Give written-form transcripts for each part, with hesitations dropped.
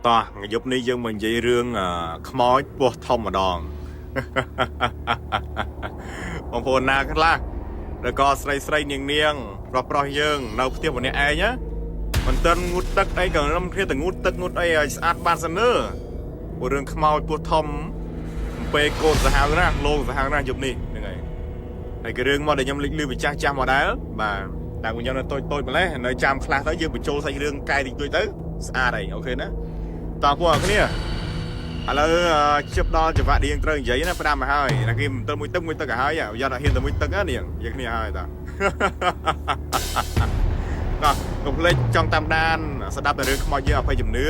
តោះថ្ងៃយប់នេះយើងមកនិយាយរឿងខ្មោចពោះធំម្ដង បងប្អូនណាខ្លះឬក៏ស្រីស្រីនាងនាងប្រុសប្រុសយើងនៅផ្ទះម្នាក់ឯងណាមិនទាន់ងូតទឹកអីក៏រំគ្នាតែងូតទឹកងូតអីឲ្យស្អាតបានសិននើព្រោះរឿងខ្មោចពោះធំអំពេលកូនសាហាវណាស់លោកសាហាវណាស់យប់នេះហ្នឹងហើយហើយក៏រឿងមកដែលខ្ញុំលេចលឺពីចាស់ចាស់មកដែរបាទតែខ្ញុំនៅតូចតូចម្លេះនៅចាំខ្លះទៅយើងបញ្ចូលសាច់រឿងកែតិចតួចទៅស្អាតហើយ OK ណាតោះពួកអ្នកគ្នា ឥឡូវជិបដល់ចង្វាក់ដែលយើងត្រូវនិយាយណាផ្ដាំមកហើយណាគេមិនទៅមួយទឹកមួយទឹកឲ្យហើយយ៉ាត់ហ៊ានតែមួយទឹកណានាងយើងគ្នាហើយតា តោះកុំភ្លេចចង់តាមដានស្ដាប់តែរឿងខ្មោចយើងអភ័យជំនឿ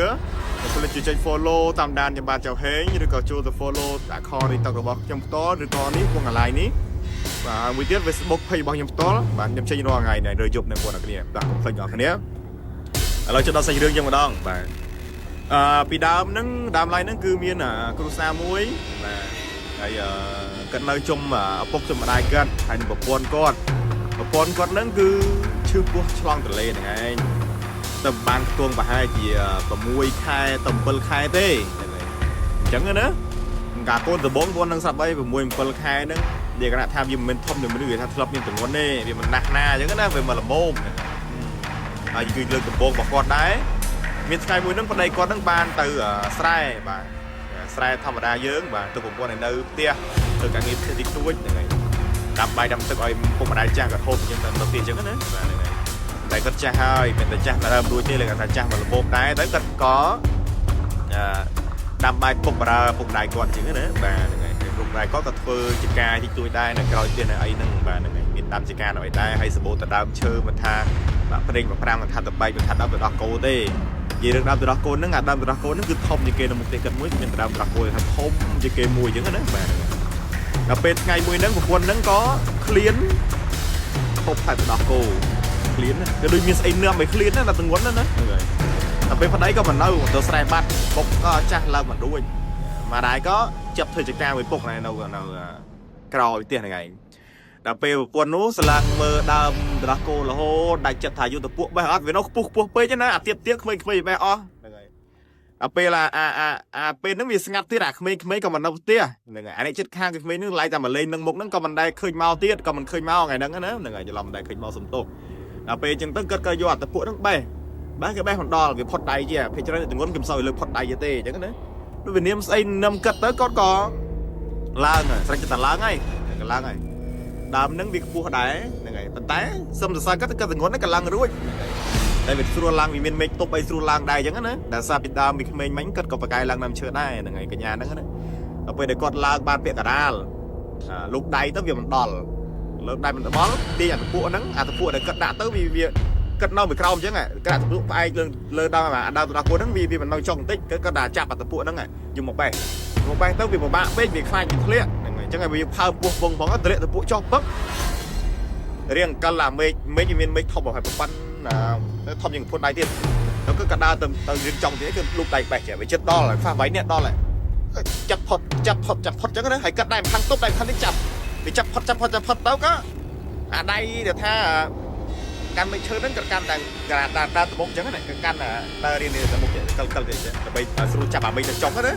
កុំភ្លេចជួយចុច follow តាមដានខ្ញុំបាទចៅហេងឬក៏ចូលទៅ follow អាខ TikTok របស់ខ្ញុំផ្ទាល់ឬក៏នេះពងកន្លែងនេះបាទមួយទៀត Facebook page របស់ខ្ញុំផ្ទាល់បាទខ្ញុំចេញរាល់ថ្ងៃនៅលើយប់នៅបងប្អូនគ្នាបាទកុំភ្លេចបងប្អូនគ្នាឥឡូវចូលដល់សាច់រឿងយើងម្ដងបាទ អឺពីដើមហ្នឹងដើមឡើយហ្នឹងគឺមានគ្រួសារមួយបាទហើយគាត់នៅជុំឪពុកជុំម្ដាយគាត់ហើយនឹងប្រពន្ធគាត់ប្រពន្ធគាត់ហ្នឹងគឺឈឺពោះឆ្លងទន្លេហ្នឹងឯងតែបានខ្ទង់ប្រហែលជា6ខែទៅ7ខែទេហ្នឹងហើយអញ្ចឹងណាកាកូនដំបងគាត់នឹងស្រាប់អី6 7ខែហ្នឹងនិយាយគណៈថាវាមិនមែនធំជាមនុស្សវាថាធ្លាប់មានទម្ងន់ទេវាមិនណាស់ណាអញ្ចឹងណាវាមកល្មមហ្នឹងហើយគឺលើកដំបងរបស់គាត់ដែរ មានថ្ងៃមួយហ្នឹងប្តីគាត់ហ្នឹងបានទៅស្រែបាទស្រែធម្មតាយើងបាទទៅប្រពន្ធឲ្យនៅផ្ទះធ្វើការងារផ្ទះតិចតួចហ្នឹងហើយដាំបាយដាំទឹកឲ្យពុកម្ដាយចាស់គាត់ហូបអញ្ចឹងទៅនៅផ្ទះអញ្ចឹងណាបាទហ្នឹងហើយតែគាត់ចាស់ហើយមិនតែចាស់តែដើមរួចទេលើគាត់ថាចាស់មកល្មមដែរទៅគាត់ក៏អឺដាំបាយពុកបារើពុកម្ដាយគាត់អញ្ចឹងណាបាទហ្នឹងហើយពុកម្ដាយគាត់ក៏ធ្វើជាការតិចតួចដែរនៅក្រោយផ្ទះនៅអីហ្នឹងបាទហ្នឹងហើយមានដាំជាការនៅអីដែរហើយសម្បូរទៅដើមឈើមិនថាបាទប្រេងមកប្រាំមិនថាតបែកមិនថាដើមទៅដោះគោទេ និយាយរឿងដើមទៅដោះគោហ្នឹងអាដើមទៅដោះគោហ្នឹងគឺធំជាងគេនៅមុខផ្ទះគាត់មួយមានដើមទៅដោះគោថាធំជាងគេមួយអញ្ចឹងណាបាទដល់ពេលថ្ងៃមួយហ្នឹងប្រពន្ធហ្នឹងក៏ឃ្លានហូបផ្លែទៅដោះគោឃ្លានគឺដូចមានស្អីនឹមឲ្យឃ្លានណាដល់ទងន់ណាហ្នឹងហើយដល់ពេលប្តីក៏មិននៅទៅស្រែបាត់ពុកក៏ចាស់ឡើងមិនរួចម្ដាយក៏ចាប់ធ្វើចការមួយពុកនៅនៅក្រោយផ្ទះហ្នឹងឯងដល់ពេលប្រពន្ធនោះស្លាងមើលដើមទៅដោះគោរហូតដាច់ចិត្តថាយុទ្ធពួកបេះអត់វានៅខ្ពស់ខ្ពស់ពេកណាអាទៀបទៀបក្មេងៗបេះអស់ហ្នឹងហើយដល់ពេលអាអាអាអាពេលហ្នឹងវាស្ងាត់ទៀតអាក្មេងៗក៏មិននៅផ្ទះហ្នឹងហើយអានេះចិត្តខាងក្មេងហ្នឹងឡៃតែមកលេងនឹងមុខហ្នឹងក៏មិនដែលឃើញមកទៀតក៏មិនឃើញមកថ្ងៃហ្នឹងណាហ្នឹងហើយច្រឡំមិនដែលឃើញមកសំទោសដល់ពេលអញ្ចឹងទៅគាត់ក៏យកអាតពួកហ្នឹងបេះបេះគេបេះមិនដល់វាផុតដៃជាភេច្រើនទងន់គេមិនសូវឲ្យលើកផុតដៃទេអញ្ចឹងណាដូចវានាមស្អីនឹមគិតទៅគាត់ក៏ឡើងស្រេចចិត្តតែឡើងហើយក៏ឡើងហើយដើមហ្នឹងវាខ្ពស់ដែរហ្នឹងហើយប៉ុន្តែសុំសរសើរគាត់គាត់ទងន់ហ្នឹងក៏ឡើងរួចតែវាស្រួលឡើងវាមានមេឃទប់អីស្រួលឡើងដែរអញ្ចឹងណាដែលសារពីដើមពីក្មេងមិញគាត់ក៏ប្រកែឡើងដើមឈើដែរហ្នឹងហើយកញ្ញាហ្នឹងណាដល់ពេលដែលគាត់ឡើងបានពាក់កដាលលោកដៃទៅវាមិនដល់លើកដៃមិនដល់ទាញអាតពួកហ្នឹងអាតពួកដែលគាត់ដាក់ទៅវាវាគាត់នៅមួយក្រោមអញ្ចឹងគាត់ដាក់តពួកផ្អែកលើលើដើមអាដើមទៅដល់គោហ្នឹងវាវាមិននៅចុងបន្តិចគាត់ដាក់ចាប់អាតពួកហ្នឹងយកមកបេះមកបេះទៅវាពិបាកពេកវាខ្លាចវាធ្លាក់ហ្នឹងហើយអញ្ចឹងឲ្យវាផើពោះវងផងតម្លាក់តពួកចុះពឹករៀងកលអាមេឃមេឃវាមានមេឃធំហើយប្រប៉ាន់ធំជាងពុនដៃទៀតទៅគឺក៏ដើរទៅទៅរៀងចង់ទៀតគឺលូកដៃបេះចេះវាចិត្តដល់ហើយហ្វាស់8នាក់ដល់ហើយចាប់ផុតចាប់ផុតចាប់ផុតអញ្ចឹងណាហើយកាត់ដៃខាងទប់ដៃខាងនេះចាប់វាចាប់ផុតចាប់ផុតចាប់ផុតទៅក៏អាដៃដែលថាកាន់មេឈើហ្នឹងក៏កាន់តែក្រាដើរដើរទៅមុខអញ្ចឹងណាក៏កាន់ដើររៀនទៅមុខកលកលដើម្បីស្រួលចាប់អាមេឃទៅចុងណា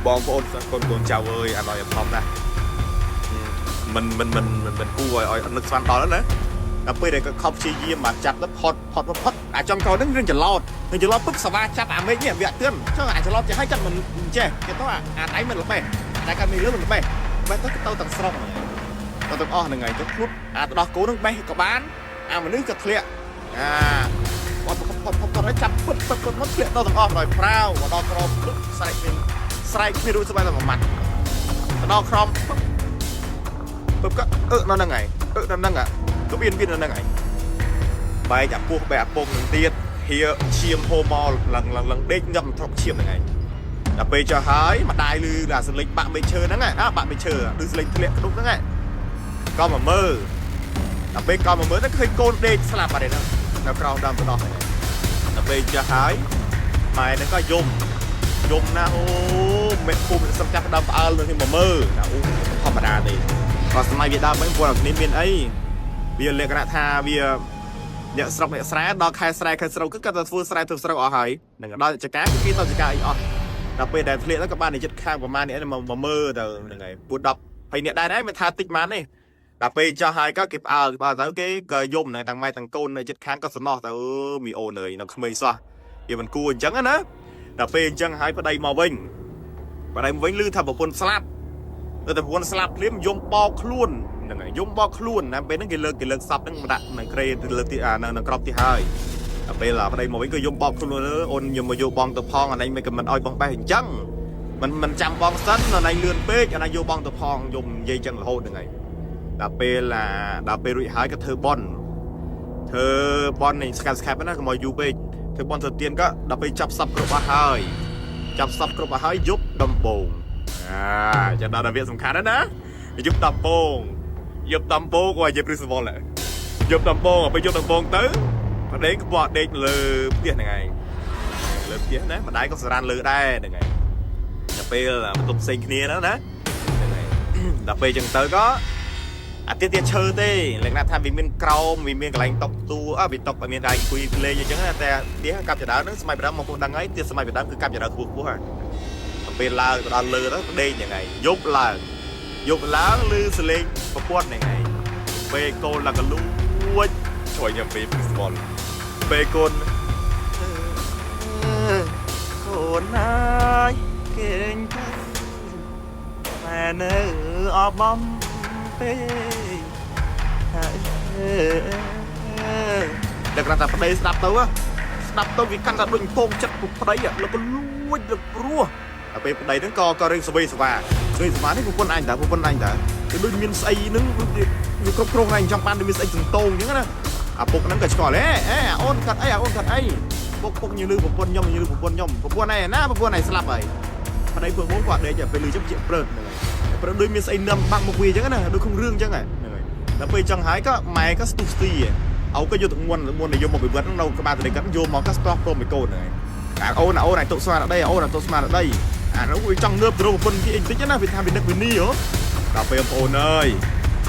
បងប្អូនកូនកូនចៅអើយអត់ឲ្យធំណាស់មិនមិនមិនមិនគួរឲ្យឲ្យនឹកស្មានដល់ណាដល់ពេលដែលគាត់ខំព្យាយាមមកចាប់ទៅផុតផុតផុតអាចុងក្រោយហ្នឹងរឿងច្រឡោតរឿងច្រឡោតពឹកសវ៉ាចាប់អាមេឃនេះវាអត់ទឿនចុះអាចច្រឡោតចេះឲ្យចាប់មិនចេះគេទៅអាដៃមិនល្បេះតែកាន់នេះលើមិនល្បេះបេះទៅទៅទាំងស្រុងហ្នឹងទៅទាំងអស់ហ្នឹងហើយទៅធ្លុតអាទៅដោះគោហ្នឹងបេះក៏បានអាមនុស្សក៏ធ្លាក់អាផុតផុតផុតផុតហើយចាប់ពឹតពឹតពឹតមកធ្លាក់ទៅទាំងអស់ដោយប្រាវមកដល់ក្រោមពឹកស្រែកមានស្រែកគ្នារួចស្បែកតែមួយម៉ាត់ទៅដល់ក្រោមពឹកពឹកក៏អឺនៅហ្នឹងហើយអឺនៅហ្នឹងក៏មានវានៅហ្នឹងហើយបែកអាពោះបែកអាពងនឹងទៀតហៀឈាមហូរមកឡើងឡើងឡើងដេកងាប់ទ្រប់ឈាមហ្នឹងឯងដល់ពេលចុះហើយម្ដាយលឺអាសលេចបាក់មេឈើហ្នឹងអាបាក់មេឈើឮសលេចធ្លាក់ក្ដុកហ្នឹងក៏មកមើលដល់ពេលក៏មកមើលទៅឃើញកូនដេកស្លាប់បាត់ហើយហ្នឹងនៅក្រោមដើមទៅដោះហ្នឹងដល់ពេលចុះហើយម៉ែហ្នឹងក៏យំយំណាស់អូមេភូមិសឹកចាប់ដើមផ្អើលនឹងមកមើលណាអូធម្មតាទេក៏សម័យវាដើមហ្នឹងពួកគ្នាមានអីវាលក្ខណៈថាវា អ្នកស្រុកអ្នកស្រែដល់ខែស្រែខែស្រូវគឺគាត់ទៅធ្វើស្រែធ្វើស្រូវអស់ហើយនឹងដល់ចកាគឺគេទៅចកាអីអស់ដល់ពេលដែលធ្លាក់ទៅក៏បានចិត្តខាងប្រហែលនេះមកមើលទៅហ្នឹងហើយពួត10ហើយអ្នកដែរដែរមិនថាតិចម៉ានទេដល់ពេលចោះហើយក៏គេផ្អើលផ្អើលទៅគេក៏យំនៅទាំងម៉ែទាំងកូននៅចិត្តខាងក៏សំណោះទៅមីអូនអើយនៅក្មេងសោះវាមិនគួរអញ្ចឹងណាដល់ពេលអញ្ចឹងហើយប្តីមកវិញប្តីមកវិញឮថាប្រពន្ធស្លាប់ទៅតែប្រពន្ធស្លាប់ភ្លាមយំបោកខ្លួនហ្នឹងហើយយំបោកខ្លួនណាពេលហ្នឹងគេលើកសពហ្នឹងមកដាក់នៅក្រេលើកទីអានៅក្របទីហើយដល់ពេលប្តីមកវិញក៏យំបោកខ្លួនអូនខ្ញុំមកយកបងទៅផងអានេះមិនក៏មិនអោយបងបេះអញ្ចឹងមិនចាំបងសិនអានេះលឿនពេកអានេះយកបងទៅផងយំនិយាយចឹងរហូតហ្នឹងហើយដល់ពេលអាដល់ពេលរួចហើយក៏ធ្វើបន់ធ្វើបន់នេះស្កាត់ស្ខាប់ណាកុំឲ្យយូរពេកធ្វើបន់ធ្វើទៀនក៏ដល់ពេលចាប់សពគ្រប់អស់ហើយចាប់សពគ្រប់អស់ហើយយប់ដំបងអាចាំដល់ដល់វាសំខាន់ណាស់ណាយប់ដំបងយប់ដំបងក៏និយាយព្រឺសវល់យប់ដំបងពេលយប់ដំបងទៅប្តីក៏បកដេកលើផ្ទះហ្នឹងឯងលើផ្ទះណាម្ដាយក៏សរានលើដែរហ្នឹងឯងដល់ពេលបន្ទប់ផ្សេងគ្នាណាណាហ្នឹងឯងដល់ពេលចឹងទៅក៏អាទៀតទៀតឈើទេលក្ខណៈថាវាមានក្រោមវាមានកន្លែងតុកតួអើវាតុកវាមានកន្លែងអង្គុយលេងអញ្ចឹងណាតែផ្ទះកាប់ចដើហ្នឹងសម័យបដើមមកពុះដឹងហើយផ្ទះសម័យបដើមគឺកាប់ចដើខ្ពស់ខ្ពស់ហ្នឹងដល់ពេលឡើងទៅដល់លើទៅដេកហ្នឹងឯងយប់ឡើងយប់ឡើងឮសលេងប្រពន្ធហ្នឹងឯងពេលកូនឡើងក៏លួចជួយញ៉ាំពេលពីស្បល់ពេលកូនកូនណាយគេងទៅម៉ែនៅអបអំពេក តែគ្រាន់តែប្តីស្ដាប់ទៅស្ដាប់ទៅវាកាន់តែដូចពងចិត្តពុកប្តីលោកក៏លួចលោកព្រោះតែពេលប្តីហ្នឹងក៏រឿងសវីសវ៉ាសវីសវ៉ានេះប្រពន្ធអញតើប្រពន្ធអញតើគឺដូចមានស្អីហ្នឹងវាគ្រប់គ្រងឯងចង់បានដូចមានស្អីសន្ទងអញ្ចឹងណាអាពុកហ្នឹងក៏ឆ្កល់ហេអេអាអូនកាត់អីអាអូនកាត់អីពុកពុកញលឺប្រពន្ធខ្ញុំញលឺប្រពន្ធខ្ញុំប្រពន្ធឯណាប្រពន្ធឯងស្លាប់ហើយប្តីពើមុំគាត់ដេកពេលលឺចឹងជាព្រឹកហ្នឹងហើយព្រឹកដូចមានស្អីនឹមបាក់មកវាអញ្ចឹងណាដូចក្នុងរឿងអញ្ចឹងហ្នឹងហើយដល់ពេលចឹងហើយក៏ម៉ែក៏ស្ទុះស្ទីអូក៏យកទឹកមុនមុនដែលយកមកពិវិត្តនៅក្បាលតលេកាត់យកមកក៏ស្ទាស់ព្រមមួយកូនហ្នឹងហើយអូនអូនឯងទុកស្មារតីអូនទុកស្មារតីអានោះវាចង់ងើបទៅរកប្រពន្ធគេអីបន្តិចណាវាថាវានឹកវិនីហ៎ដល់ពេលបងប្អូនអើយ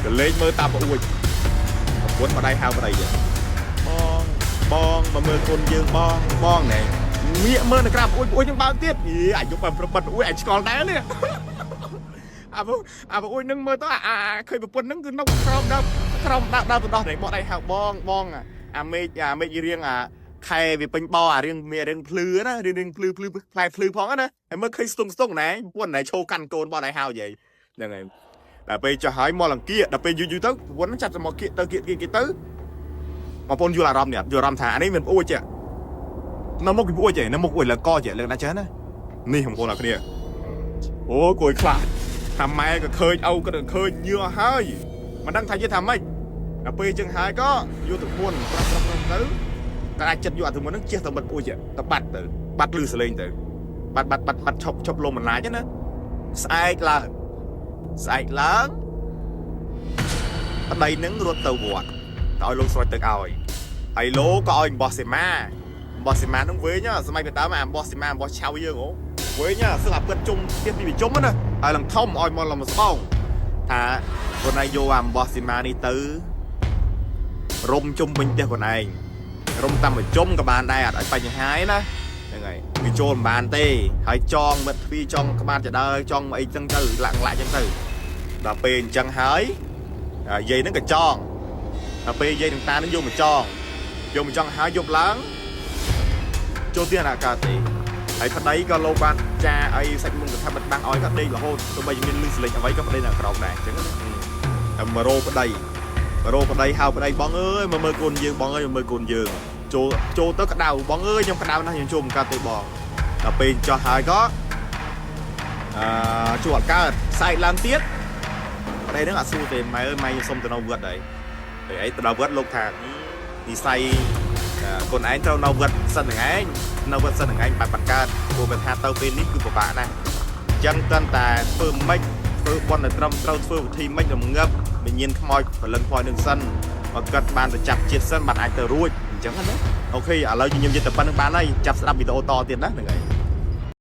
ក៏លេងមើលតាប្អួចប្រពន្ធបដៃហៅប្តីទៀតបងបងមកមើលកូនយើងបងបងណែងាកមើលនៅក្រាបអួចអួចនឹងបើកទៀតយីអាយុបានប្របិតអួចឯងឆ្កល់ដែរនេះអាពអាប្អូននឹងមើលទៅអាឃើញប្រពន្ធនឹងគឺនៅក្រោមដល់ក្រោមដល់ដល់ទៅដោះនេះបកដៃហៅបងបងអាមេឃអាមេឃរៀងអាខែវាពេញបោអារៀងមានរៀងភ្លឺណារៀងរៀងភ្លឺភ្លឺផ្លែភ្លឺផងណាហើយមើលឃើញស្ទង់ស្ទង់ណែប្រពន្ធណែឈោកាន់កូនបកដៃហៅយាយហ្នឹងហើយដល់ពេលចុះហើយមកលង្គៀកដល់ពេលយូរយូរទៅប្រពន្ធចាប់ទៅមកគៀកទៅគៀកគៀកទៅបងប្អូនយល់អារម្មណ៍នេះយល់អារម្មណ៍ថាអានេះមិនប្អួចទេនៅមុខពីប្អួចទេនៅមុខអួចលកចេះលើកណាចេះណានេះបងប្អូនអរគ្នាអូគួយខ្លាចថាម៉ែក៏ឃើញឪក៏ឃើញញឿហើយមិនដឹងថានិយាយថាម៉េចដល់ពេលចឹងហើយក៏យកទឹកមុនប្រាប់ប្រាប់ទៅក៏អាចចិត្តយកអាទឹកមុនហ្នឹងជះទៅបិទអួចទៅបាត់ទៅបាត់លឺសលេងទៅបាត់បាត់បាត់បាត់ឈប់ឈប់លំបន្លាចណាស្អែកឡើងស្អែកឡើងប្តីនឹងរត់ទៅវត្តទៅឲ្យលោកស្រោចទឹកឲ្យហើយលោកក៏ឲ្យអំបោះសេមាអំបោះសេមាហ្នឹងវិញសម័យពីដើមអាអំបោះសេមាអំបោះឆៅយើងហ៎វិញសឹងអាពិតជុំផ្ទះពីប្រជុំណាហើយឡើងធំឲ្យមកឡើងស្បងថាខ្លួនឯងយកអាអំបោះសេមានេះទៅរុំជុំវិញផ្ទះខ្លួនឯងរុំតាមប្រជុំក៏បានដែរអត់ឲ្យបញ្ហាឯណាហ្នឹងហើយវាចូលមិនបានទេហើយចងមិត្តទ្វីចងក្បាលចដើចងអីចឹងទៅលាក់លាក់ចឹងទៅដល់ពេលអញ្ចឹងហើយយាយហ្នឹងក៏ចងដល់ពេលយាយនឹងតានឹងយកមកចងយកមកចងហើយយប់ឡើងចូលផ្ទះអាកាទេហើយប្តីក៏លោកបានចាអីសាច់មុងកថាបិទបាំងឲ្យក៏ដេករហូតទោះបីមានលឺសលេងអ្វីក៏ប្តីនៅក្រោមដែរអញ្ចឹងណាតែមករោប្តីមករោប្តីហៅប្តីបងអើយមកមើលកូនយើងបងអើយមកមើលកូនយើងចូលចូលទៅក្តៅបងអើយខ្ញុំក្តៅណាស់ខ្ញុំចូលមិនកើតទេបងដល់ពេលចោះហើយក៏អឺជួអត់កើតស្អែកឡើងទៀតប្តីនឹងអត់ស៊ូទេម៉ែអើយម៉ែខ្ញុំសុំទៅនៅវត្តហើយហើយអីទៅដល់វត្តលោកថានិស័យកូនឯងត្រូវនៅវត្តសិនហ្នឹងឯងនៅវត្តសិនហ្នឹងឯងបាត់បង្កើតព្រោះបើថាទៅពេលនេះគឺពិបាកណាស់អញ្ចឹងតើតែធ្វើម៉េចធ្វើបន់ឲ្យត្រឹមត្រូវធ្វើវិធីម៉េចរងឹបវិញ្ញាណខ្មោចព្រលឹងខ្មោចនឹងសិនបើគាត់បានទៅចាប់ជាតិសិនបានអាចទៅរួចអញ្ចឹងណាអូខេឥឡូវខ្ញុំនិយាយតែប៉ុណ្្នឹងបានហើយចាប់ស្ដាប់វីដេអូតទៀតណាហ្នឹងហើយ។